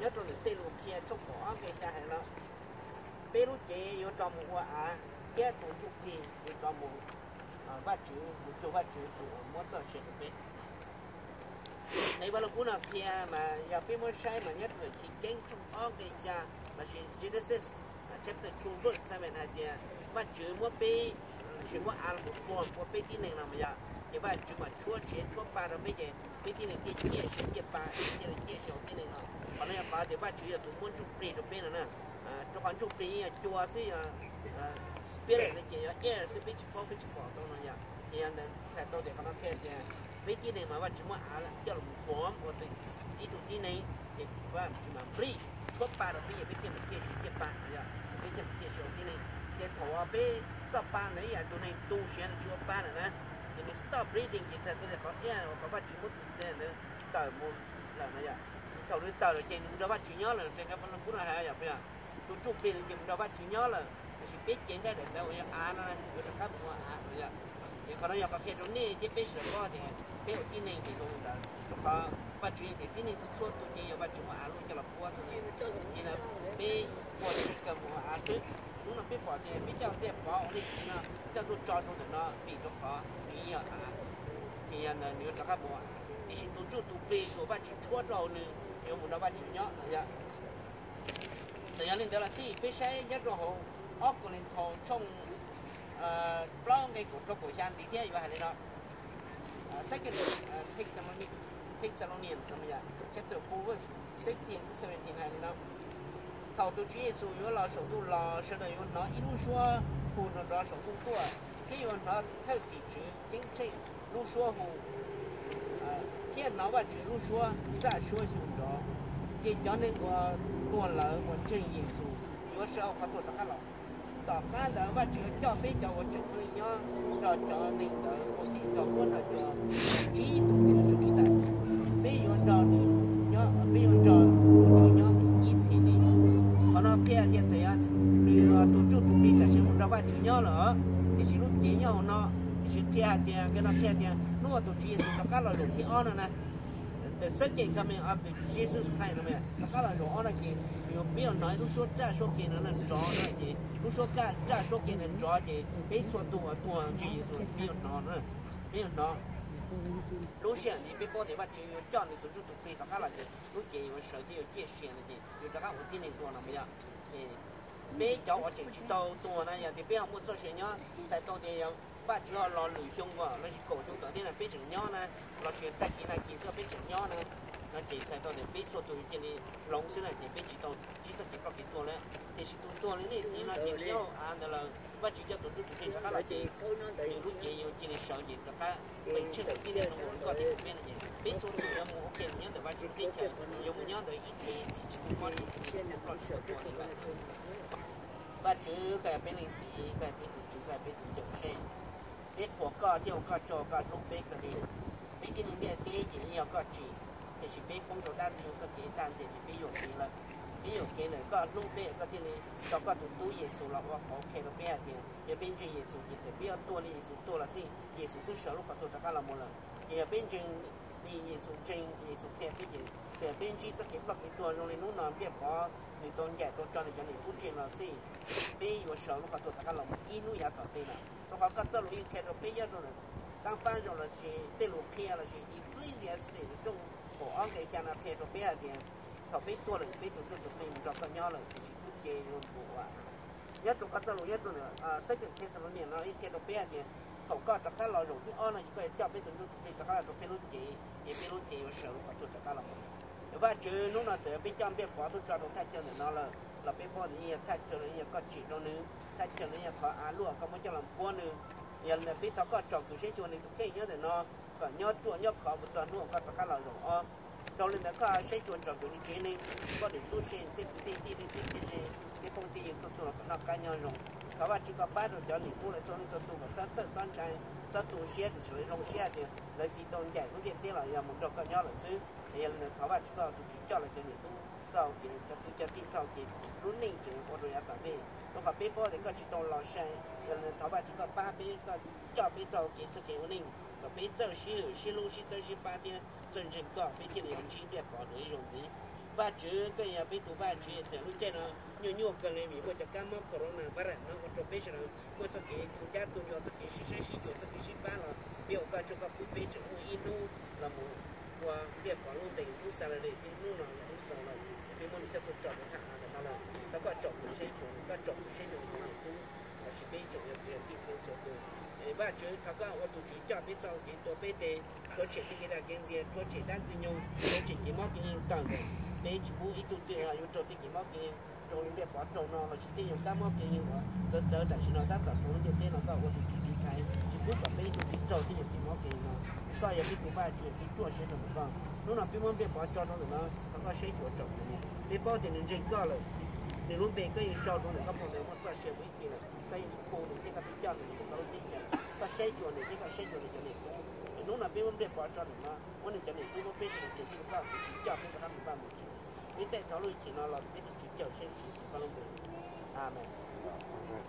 Nyob rau ntawm Tej Lus Qhia tshooj kaum ob nqe xya hais no, peb lub cev yuav rov mus ua av, thiab tus ntsuj plig yuav rov mus, Vajtswv mus cuag Vajtswv tus uas muab txoj sia rau peb. Nqe Vaj Lug Kub no qhia mas yog peb muab saib mas nyob rau ntawm Chiv Keeb tshooj ob nqe xya, lossis Genesis chapter two verse seven hais tias Vajtswv muab peb, lossis muab av los form ua peb tib neeg no mas yog, ces Vajtswv mas tshuab sia tshuab pa rau peb ces peb tib neeg thiaj ciaj sia ciaj pa, thiaj li ciaj sia ua tib neeg no. Qhov no yog qhov tias Vajtswv yog tus muab ntsuj plig rau peb no na. Rau qhov ntsuj plig yeej yog cua xwb, yog spirit no ces yog air xwb, peb tsis paub peb tsis pom tau no yom. Ces yog ntawd txhais tau tias qhov no qhia tias peb tib neeg mas Vajtswv muab av coj los form ua ib tug tib neeg, ces Vajtswv mas nplij tshuab pa rau peb ces peb thiaj li ciaj sia ciaj pa, peb thiaj li ciaj sia ua tib neeg. Ces thaum uas peb txoj pa ntawd ib yam tus neeg tu siav nws tsis ua pa lawm na, ces nws stop breathing ces txhais tau tias qhov air uas qhov Vajtswv muab tus spirit ntawd tawm mus lawm no yom. Ces thaum nws tawm lawm ces nws mus nrog Vajtswv nyob lawm, raws nqe Vaj Lug Kub no hais yom, tus ntsuj plig ntawd ces mus nrog Vajtswv nyob lawm, tiam sis peb cev nqaij daim ntawv uas yog av no yuav rov qab mus ua av no yom. Ces qhov no yog qhov qhia rau nej thiab peb sawv daws paub tias peb ua tib neeg ces zoo li ntawd, rau qhov Vajtswv hais tias tib neeg txhua txhua tus ces yog Vajtswv muab av luaj coj los puab xwb na. Ces ntawd peb ua tib neeg kawg mus ua av xwb. Hnub no peb pom tias peb coj npliaj pov ua leej txiv no coj tuaj tso rau ntawm no vim rau qhov nws yeej yog av, ces yog ntawd nws yuav rov qab mus ua av. Tiam sis tus ntsuj tus plig tus Vajtswv tshuab rau hauv nws yuav mus nrog Vajtswv nyob no yom. Txawm yog li ntawd los xij, peb saib nyob rau hauv ob Kauleethaus tshooj plaub nqe kaum rau kaum xya ntxiv thiab yuav hais li no. Second Thessalonians, Thessalonians chapter four verse sixteen to seventeen hais li no: Thaum tus Tswv Yexus yuav los saum ntuj los, sawv daws yuav hnov ib lub suab hu nrov nrov saum ntuj tuaj, thiab yuav hnov thawj tim tswv ceeb tsheej lub suab hu, thiab hnov Vajtswv lub suab ntsaj suab xyu nrov. Ces cov neeg uas tuag lawm uas ntseeg Yexus yuav sawv hauv qhov tuag rov qab los. Tom qab ntawd Vajtswv yuav coj peb cov uas tseem ua neej nyob nrog cov neeg ntawd ua ke nrog muab nrog cov tsib tus tswv zoo li ntawd. Peb yuav nrog nws nyob, peb yuav nrog tus Tswv nyob ib txhis li. Qhov no qhia tias txawm yog nws tus ntsuj tus plig tam sim mus nrog Vajtswv nyob lawm, tiam sis lub cev nyob hauv no, tiam sis qhia hais tias, nqe no qhia tias hnub uas tus Tswv Yexus rov qab los zaum thib ob no na, the second coming of the Jesus Christ no, rov qab los zaum ob no ces yuav peb yuav hnov ib lub suab ntsaj suab ke no nrov no ces lub suab ntsaj suab ke no nrov ces peb txhua tus uas tuag ntseeg Yexus peb yuav hnov, peb yuav hnov. Lub sij hawm ntawd peb paub tias Vajtswv yuav coj nws tus ntsuj tus plig rov qab los ces lub cev yuav sawv thiab yuav ciaj sia no ces yuav rov qab ua tib neeg dua no mas yog. Peb cov uas tseem tsis tau tuag na, yog tias peb ho muaj txoj sia nyob, txhais tau tias yog Vajtswv ho los lwm xyoo uas lossis kaum xyoo tom ntej no peb tseem nyob na, lossis tag kis nag kis xwb peb tseem nyob na, no ces txhais tau tias peb txhua tus yuav cia li hloov xwb na, ces peb tsis tau ntsib txoj kev ploj kev tuag lawm. Tiam sis tus tuag li nej txiv no ces nws nyob hauv av ntawd lawm, Vajtswv coj tus ntsuj tus plig rov qab los ces nws lub cev yuav cia li sawv ces rov qab nqis tsheej ua tib neeg zoo nkaus li koj thiab kuv peb no ces peb txhua tus yuav mus ua ke mus nyob ntawm Vajtswv teb chaws, yuav mus nyob ntawd ib txhis txhis tsis tu ploj tsis tu tuag li lawm. Vajtswv, koj yog peb leej txiv, koj yog peb tus tswv, koj yog peb tus cawm seej. Peb qhuas koj thiab ua koj tsaug, koj hlub peb kawg li. Peb tib neeg ntiaj teb ces yeej yog koj tsim, tiam sis peb poob rau dab ntxwg nyoog txoj kev dag ntxias ces peb yuam kev lawm. Peb yuam kev lawm, koj hlub peb, koj thiaj li tso koj tus tub Yexus los ua qauv qhia rau peb hais tias yog peb ntseeg Yexus ces txawm peb yuav tuag li Yexus tuag los xij, Yexus twb sawv lub qhov tuag rov qab los mus lawm. Ces yog peb ntseeg li Yexus ntseeg, Yexus qhia peb ces txawm yog peb ntsib txoj kev ploj kev tuag zoo li hnub no Npliaj Pov nws tau ncaim tau tso nws cov niam tub ntseeg los xij, peb yuav sawv lub qhov tuag rov qab los mus ib hnub yav tom ntej lawm. Rau qhov koj txoj lus yeej qhia rau peb nyob rau Taab Fab Zoo lossis Tej Lus Qhia lossis Ecclesiastes tshooj kaum ob nqe xya no qhia rau peb hais tias thaum peb tuag lawm peb tus ntsuj tus plig mus nrog koj nyob lawm, tiam sis lub cev yuav mus ua av. Nyob rau koj txoj lus nyob rau ntawm Second Thessalonians no yeej qhia rau peb hais tias thaum koj rov qab los zaum thib ob no ces koj yuav coj peb tus ntsuj tus plig rov qab los rau peb lub cev, ces peb lub cev yuav sawv lub qhov tuag rov qab los mus. Vajtswv, hnub no txawm yog peb coj Npliaj Pov tuaj tso rau thaj chaw ntawm no lawm los peb paub tias yeej yog thaj chaw los yeej yog koj tsim rau nws, thaj chaw los yeej yog qhov av luaj koj muab coj los puab nws. Yog li ntawd peb thov koj tsom kwm saib xyuas nws tus kheej nyob ntawm no kom nyob ruaj nyob khov mus txog hnub uas koj rov qab los zaum ob. Dhau li ntawd koj saib xyuas tsom kwm nws tsev neeg, poj niam tub se, tej kwv tej tij, tej txiv tej ze, tej phooj tej ywg txhua tus los kom noj qab nyob zoo. Thov Vajtswv koj pab rau cov niam tub lawv txhua leej txhua tus kom txhob txhawj txhob ntshai, txhob tu siab tiam sis lawv zoo siab tias lawv tsis tau ncaim lub ntiaj teb los yog mus nrog koj nyob lawm xwb. Yog li ntawd thov Vajtswv koj tus Tswv coj lawv cov niam tub txoj hau kev, cov kwv cov tij txoj hau kev, lub neej tseem ua rau yav tom ntej. Rau qhov peb paub tias koj tsis tau los sai, yog li ntawd thov Vajtswv koj pab peb, koj coj peb txoj hau kev txoj kev ua neej kom peb txawj sib hwm sib hlub sib txhawb sib pab thiab txawj ntseeg koj, peb thiaj li yuav ntsib Npliaj Pov ntawm ib zaug ntxiv. Vajtswv, koj yog peb tus Vajtswv, txawm lub caij no nyuaj nyuaj kawg li vim muaj cov kab mob corona virus no ua rau peb sawv daws muaj txoj kev tu ncab tu ncua, txoj kev sib saib sib xyuas, txoj kev sib pab los peb ua koj tsaug, koj pub peb tseem muaj ib hnub los mus ua Npliaj Pov lub ntees, hnub Saturday thiab hnub no yog hnub xaus los peb muab nws coj tuaj tso rau thaj av ntawm no lawm. Thov koj tsom kwm saib xyuas nws, koj tsom kwm saib xyuas nws cov niam tub, lossis peb tseem yog kwv yog tij txhua txhua tus. Vajtswv, thov koj ua tus Tswv coj peb txoj hau kev tua peb tes, rhuav tshem tej kev dag kev ntxias, rhuav tshem dab ntxwg nyoog, rhuav tshem kev mob kev nkeeg tawm ntawm peb, tsis pub ib tug twg yuav raug tej kev mob kev zoo li Npliaj Pov raug no, lossis tej yog kab mob kev nkeeg uas txawv txawv tam sim no tab tom raug lub ntiaj teb no, koj ua tus Tswv tiv thaiv, tsis pub kom peb ib tug twg raug tej yam kev mob kev nkeeg no. Koj yog peb tus Vajtswv, peb ruaj siab rau ntawm koj. Hnub no peb muab Npliaj Pov tso rau ntawm no, thov koj saib xyuas tsom kwm nws. Peb paub tias nws ntseeg koj lawm, nws lub npe koj yeej sau rau ntawm koj phau ntawv muaj txoj sia mus ib txhis lawm, koj yeej hu nws thiab koj twb coj nws mus rau koj lub teb chaws. Koj saib xyuas nws thiab koj saib xyuas nws cov niam tub. Hnub no peb muab Npliaj Pov tso ntawm no, muab nws cov niam tub, muab peb sawv daws tso rau koj, tus Tswv coj peb rov qab mus vaj mus tsev. Peb tej thov lub hwj chim no los peb tus Tswv cawm saib Tswv txhua koj lub npe. Amees.